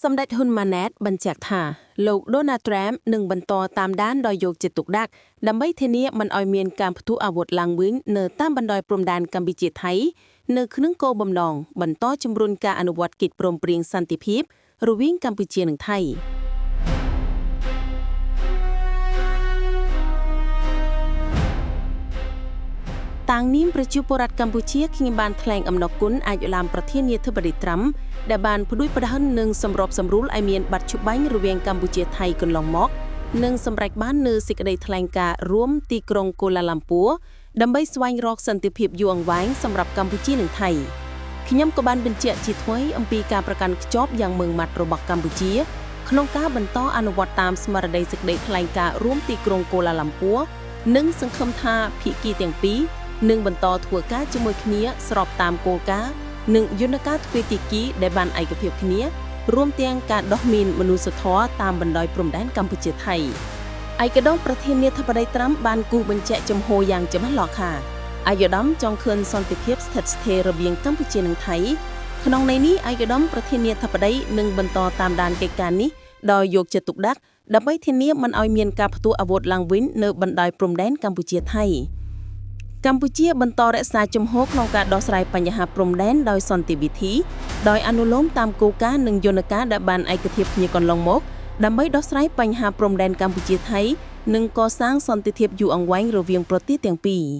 សម្ដេចហ៊ុនម៉ាណែតបញ្ជាក់ថាលោកដូណាល់ត្រាំនឹងបន្តតាមដានដោយយកចិត្តទុកដាក់ដើម្បីធានាមិនឲ្យមានការផ្ទុះអាវុធឡើងវិញនៅតាមបណ្ដោយព្រំដែនកម្ពុជាថៃនៅក្នុងគោលបំណងបន្តជំរុញការអនុវត្តកិច្ចព្រមព្រៀងសន្តិភាពរវាងកម្ពុជានិងថៃ តាងនាមប្រជាពលរដ្ឋកម្ពុជាខ្ញុំបានថ្លែងអំណរគុណអាយឡាមប្រធានាធិបតីត្រាំដែលបានផ្ដួចផ្ដើមនិងសម្របសម្រួលឲ្យមានបាត់ច្បាញ់រវាងកម្ពុជាថៃកន្លងមកនិងសម្រេចបាននូវសេចក្តីថ្លែងការណ៍រួមទីក្រុងកូឡាឡាំពួរដើម្បីស្វែងរកសន្តិភាពយូរអង្វែងសម្រាប់កម្ពុជានិងថៃខ្ញុំក៏បានបញ្ជាក់ជាថ្មីអំពីការប្រកាន់ខ្ជាប់យ៉ាងម៉ឺងម៉ាត់របស់កម្ពុជាក្នុងការបន្តអនុវត្តតាមស្មារតីសេចក្តីថ្លែងការណ៍រួមទីក្រុងកូឡាឡាំពួរនិងសង្ឃឹមថាភាគីទាំងពីរ នឹងបន្តធ្វើការជាមួយគ្នាស្របតាមគោលការណ៍និងយន្តការទ្វេភាគីដែលបានឯកភាពគ្នារួមទាំងការដោះមីនមនុស្សធម៌តាមបណ្ដោយព្រំដែនកម្ពុជាថៃឯកឧត្តមប្រធានាធិបតីត្រាំបានគូសបញ្ជាក់ចំហយ៉ាងច្បាស់លាស់ថាអាយដាមចង់ឃើញសន្តិភាពស្ថិតស្ថេររវាងកម្ពុជានិងថៃក្នុងន័យនេះឯកឧត្តមប្រធានាធិបតីនឹងបន្តតាមដានកិច្ចការនេះដោយយកចិត្តទុកដាក់ដើម្បីធានាមិនឲ្យមានការផ្ទុះអាវុធឡើងវិញនៅបណ្ដោយព្រំដែនកម្ពុជាថៃ កម្ពុជាបន្តរក្សាជំហរក្នុងការដោះស្រាយបញ្ហាព្រំដែនដោយសន្តិវិធីដោយអនុលោមតាមគោលការណ៍និងយន្តការដែលបានឯកភាពគ្នាកន្លងមកដើម្បីដោះស្រាយបញ្ហាព្រំដែនកម្ពុជាថៃនិងកសាងសន្តិភាពយូរអង្វែងរវាងប្រទេសទាំងពីរ។